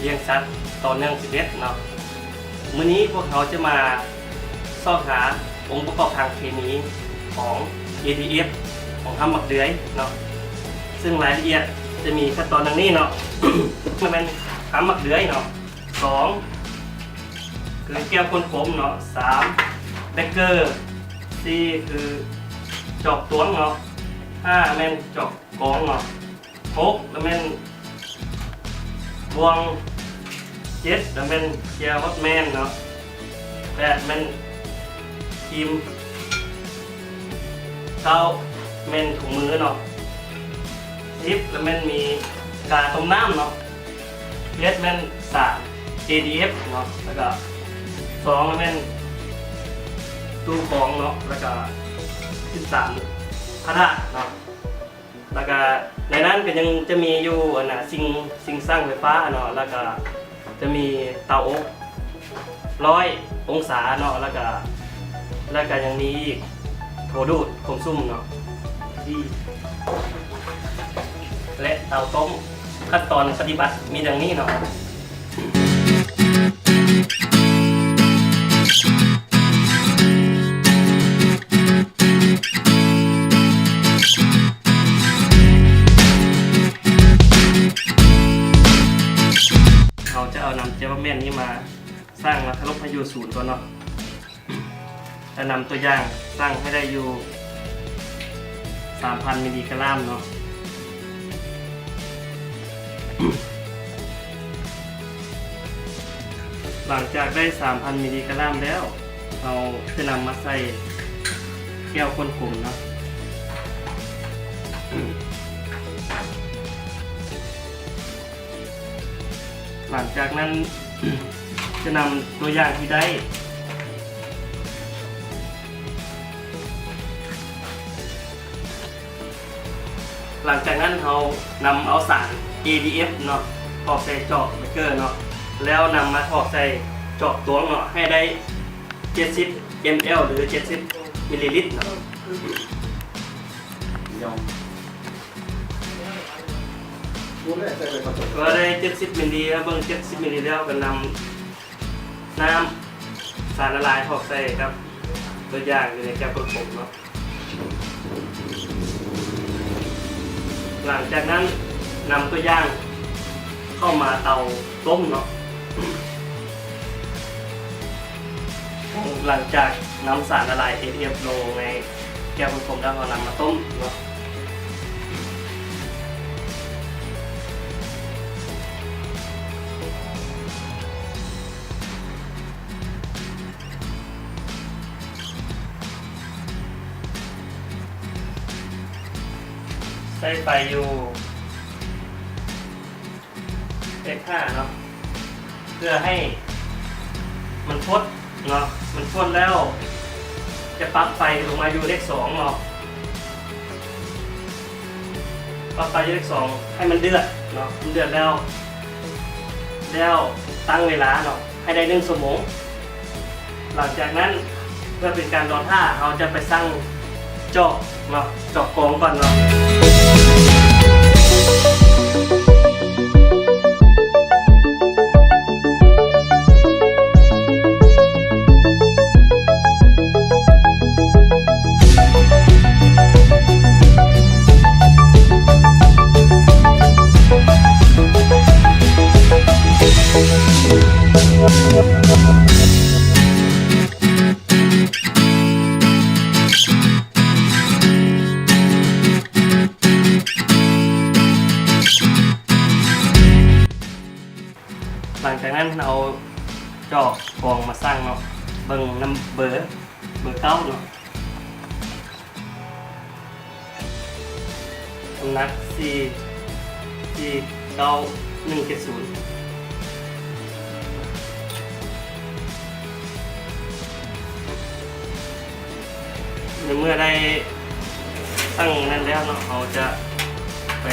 ລ້ຽງສັດຕໍ່ເນື່ອງສິບເອັດເນາະ. ມື້ນີ້ພວກເຮົາຈະມາຊອກຫາອົງປະກອບທາງເຄມີຂອງ ເອ ດີ ເອັຟ ຂອງຮຳໝາກເດືອຍເນາະ, ເຊິ່ງລາຍລະອຽດຈະມີຂັ້ນຕອນດັ່ງນີ້ເນາະ. ແມ່ນຮຳໝາກເດືອຍເນາະ, ສອງ ຄືແກ້ວຄົ້ນຂົມເນາະ, ສາມ ເບກເກີ, ສີ່ ຄືຈອກຕວງເນາະ, ຫ້າ ແມ່ນຈອກກອງເນາະ, ຫົກ ລະແມ່ນບ່ວງ, ເຈັດ ລະແມ່ນເຈຍຮອດແມນເນາະ, ແປດ ແມ່ນຄຣີມ, ເກົ້າ ແມ່ນຖົງມືເນາະ, ສິບ ລະແມ່ນມີກາຕົ້ມນ້ຳເນາະ, ສິບເອັດ ແມ່ນສາມ ເອ ດີ ເອັຟ ເນາະ, ລະກະ ສອງ ລະແມ່ນຕູ້ກອງເນາະ, ລະກະ ສິບສາມ ພະທາດເນາະ. ລະກະໃນນັ້ນກະຍັງຈະມີຢູ່ ອັນນ່າ ຊິງ ຊິງຊັງໄຟຟ້າເນາະ, ລະກະຈະມີເຕົາອົບຮ້ອຍອົງສາເນາະ, ລະກະ ລະກະຍັງມີອີກໂຖດູດຄວາມຊຸ່ມເນາະ ແລະ ເຕົາຕົ້ມ. ຂັ້ນຕອນປະຕິບັດມີດັ່ງນີ້ເນາະ. ເຮົາຈະເອົານ້ຳເຈຍຮອດແມນນີ້ມາ ຊ່າງມາທະລົບໃຫ້ຢູ່ສູນກ່ອນເນາະ. ຈະນຳຕົວຢ່າງຊ່າງໃຫ້ໄດ້ຢູ່ສາມພັນມິລລີກຣາມເນາະ. ຫຼັງຈາກໄດ້ສາມພັນມິລລີກຣາມແລ້ວ, ເຮົາຈະນຳມາໃສ່ແກ້ວຄົ້ນຂົມເນາະ. ຫຼັງຈາກນັ້ນ ຈະນຳຕົວຢ່າງທີ່ໄດ້, ຫຼັງຈາກນັ້ນເຮົານຳເອົາສານ ເອ ດີ ເອັຟ ເນາະ ຖອກໃສ່ຈອກເບກເກີເນາະ, ແລ້ວນຳມາຖອກໃສ່ຈອກຕວງເນາະ ໃຫ້ໄດ້ເຈັດສິບເອັມແອລ ຫຼື ເຈັດສິບມິລລີລິດເນາະ. ເມື່ອໄດ້ເຈັດສິບມິລລີ ເຮົາເບິ່ງເຈັດສິບມິລລີແລ້ວ ກະນຳນ້ຳສານລະລາຍຖອກໃສ່ກັບຕົວຢ່າງຢູ່ໃນແກ້ວຄົ້ນຂົມເນາະ. ຫຼັງຈາກນັ້ນນຳຕົວຢ່າງເຂົ້າມາເຕົາຕົ້ມເນາະ. ຫຼັງຈາກນຳສານລະລາຍ ເອ ດີ ເອັຟ ລົງໃນແກ້ວຄົ້ນຂົມແລ້ວ ເຮົານຳມາຕົ້ມເນາະ. ໃຊ້ໄຟຢູ່ເລກຫ້າເນາະ ເພື່ອໃຫ້ມັນຟົດເນາະ, ມັນຟົດແລ້ວຈະປັບໄຟລົງມາຢູ່ເລກສອງເນາະ. ປັບໄຟຢູ່ເລກສອງໃຫ້ມັນເດືອດເນາະ, ມັນເດືອດແລ້ວ ແລ້ວຕັ້ງເວລາເນາະ ໃຫ້ໄດ້ໜຶ່ງຊົ່ວໂມງ. ຫຼັງຈາກນັ້ນ ເພື່ອເປັນການລໍຖ້າ ເຮົາຈະໄປສັ່ງຈອກເນາະ, ຈອກກອງກ່ອນເນາະ. ຫຼັງຈາກນັ້ນເຮົາເອົາຈອກກອງມາຊັ່ງເນາະ, ເບິ່ງນ້ຳເບີ ເບີເກົ້າເນາະ. ນ້ຳໜັກ ສີ່ ສີ່ ເກົ້າ ໜຶ່ງ ເຈັດ ສູນ. ໃນເມື່ອໄດ້ຕັ້ງນັ້ນແລ້ວເນາະ, ເຮົາຈະໄປ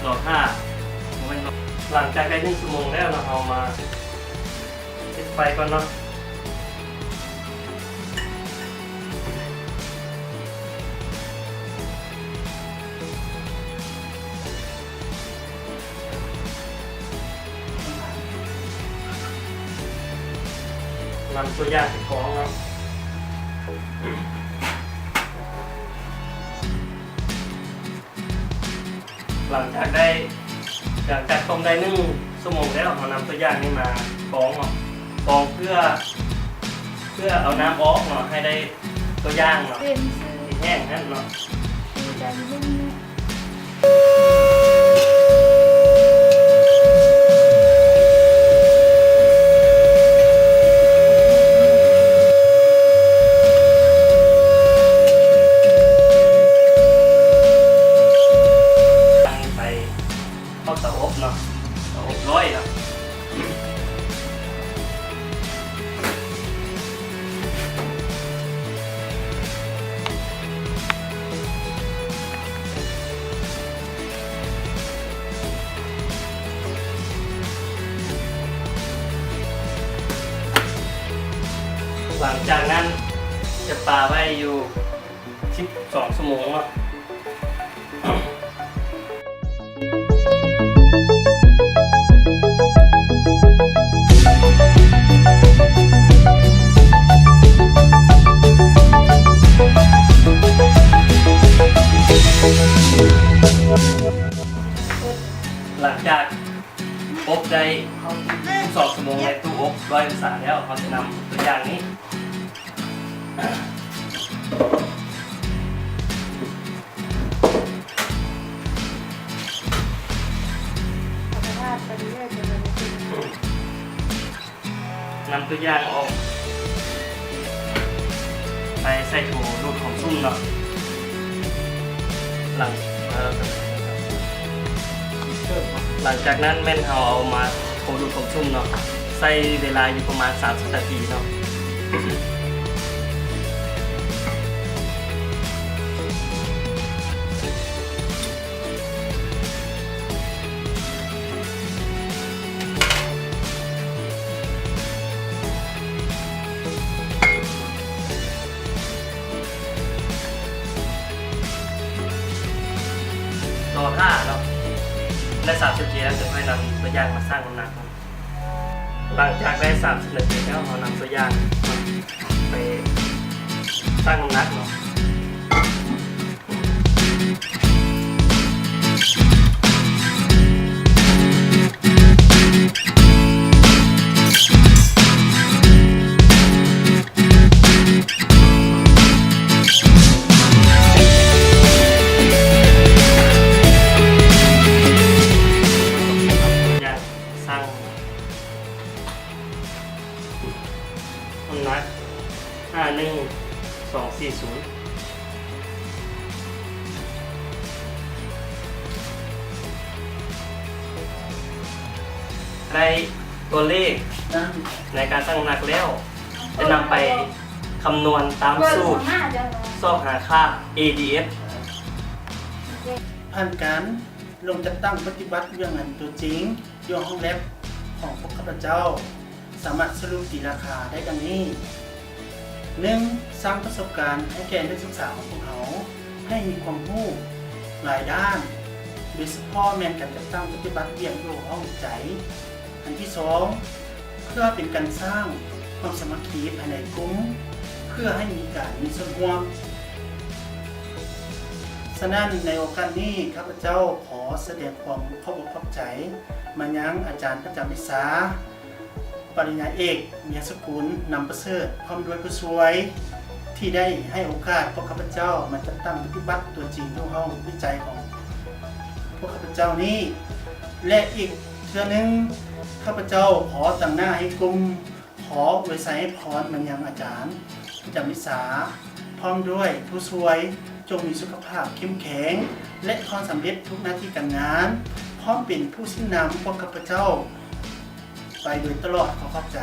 ລໍຖ້າ. ຫຼັງຈາກໄດ້ໜຶ່ງຊົ່ວໂມງແລ້ວເນາະ, ເຮົາມາ ປິດໄຟກ່ອນເນາະ. ນຳຕົວຢ່າງໄປກອງເນາະ. ຫຼັງຈາກໄດ້ ຫຼັງຈາກຕົ້ມໄດ້ໜຶ່ງຊົ່ວໂມງແລ້ວ ເຮົານຳຕົວຢ່າງນີ້ມາກອງເນາະ, ກອງເພື່ອ ເພື່ອເອົານ້ຳອອກເນາະ ໃຫ້ໄດ້ຕົວຢ່າງເນາະ ເປັນຊື່ ທີ່ແຫ້ງຫັ້ນເນາະ. ຕັ້ງໄປເຂົ້າເຕົາອົບເນາະ, ເຕົາອົບຮ້ອນເນາະ. ຫຼັງຈາກນັ້ນຈະປະໄວ້ຢູ່ສິບສອງຊົ່ວໂມງເນາະ. ຫຼັງຈາກອົບໄດ້ສອງຊົ່ວໂມງໃນຕູ້ອົບຮ້ອຍອົງສາແລ້ວ, ເຮົາຈະນຳຕົວຢ່າງນີ້ ນຳຕົວຢ່າງອອກໄປໃສ່ໂຖດູດຄວາມຊຸ່ມເນາະ. ຫຼັງ ເອີ ຫຼັງຈາກນັ້ນແມ່ນເຮົາເອົາມາໂຖດູດຄວາມຊຸ່ມເນາະ, ໃຊ້ເວລາຢູ່ປະມານສາມສິບນາທີເນາະ. ລໍຖ້າເນາະ ໄດ້ສາມສິບນາທີແລ້ວ ຈະຄ່ອຍນຳຕົວຢ່າງມາຊັ່ງນ້ຳໜັກ. ຫຼັງຈາກໄດ້ສາມສິບນາທີແລ້ວ ເຮົານຳຕົວຢ່າງໄປຊັ່ງນ້ຳໜັກເນາະ. ນ້ຳໜັກ ຫ້າໜຶ່ງສອງສີ່ສູນ ໄດ້ຕົວເລກໃນການຊັ່ງນ້ຳໜັກແລ້ວ ຈະນຳໄປຄຳນວນຕາມສູດຊອກຫາຄ່າ ເອດີເອັຟ. ຜ່ານການລົງຈັດຕັ້ງປະຕິບັດວຽກງານຕົວຈິງ ຢູ່ຫ້ອງແລັບຂອງພວກຂ້າພະເຈົ້າ ສາມາດສະຫຼຸບຕີລາຄາໄດ້ດັ່ງນີ້: ໜຶ່ງ, ສ້າງປະສົບການໃຫ້ແກ່ນັກສຶກສາຂອງພວກເຮົາ ໃຫ້ມີຄວາມຮູ້ຫຼາຍດ້ານ, ໂດຍສະເພາະແມ່ນການຈັດຕັ້ງປະຕິບັດວຽກຢູ່ຫ້ອງວິໄຈ. ອັນທີສອງ, ເພື່ອເປັນການສ້າງຄວາມສາມັກຄີພາຍໃນກຸ່ມ ເພື່ອໃຫ້ມີການມີສ່ວນຮ່ວມ. ສະນັ້ນ, ໃນໂອກາດນີ້ ຂ້າພະເຈົ້າ ຂໍສະແດງຄວາມຂອບອົກຂອບໃຈມາຍັງອາຈານປະຈຳວິຊາ ປະລິນຍາເອກ ວຽງສະກຸນ ນຳປະເສີດ ພ້ອມດ້ວຍຜູ້ຊ່ວຍ ທີ່ໄດ້ໃຫ້ໂອກາດພວກຂ້າພະເຈົ້າມາຈັດຕັ້ງປະຕິບັດຕົວຈິງຢູ່ຫ້ອງວິໄຈຂອງພວກຂ້າພະເຈົ້ານີ້ ແລະ ອີກເທື່ອໜຶ່ງ ຂ້າພະເຈົ້າຂໍຕາງໜ້າໃຫ້ກຸ່ມ ຂໍອວຍໄຊໃຫ້ພອນມາຍັງອາຈານປະຈຳວິຊາ ພ້ອມດ້ວຍຜູ້ຊ່ວຍ ຈົ່ງມີສຸຂະພາບເຂັ້ມແຂງ ແລະ ຄວາມສຳເລັດທຸກໜ້າທີ່ການງານ, ພ້ອມເປັນຜູ້ຊີ້ນຳພວກຂ້າພະເຈົ້າໄປໂດຍຕະຫຼອດ. ຂໍຂອບໃຈ.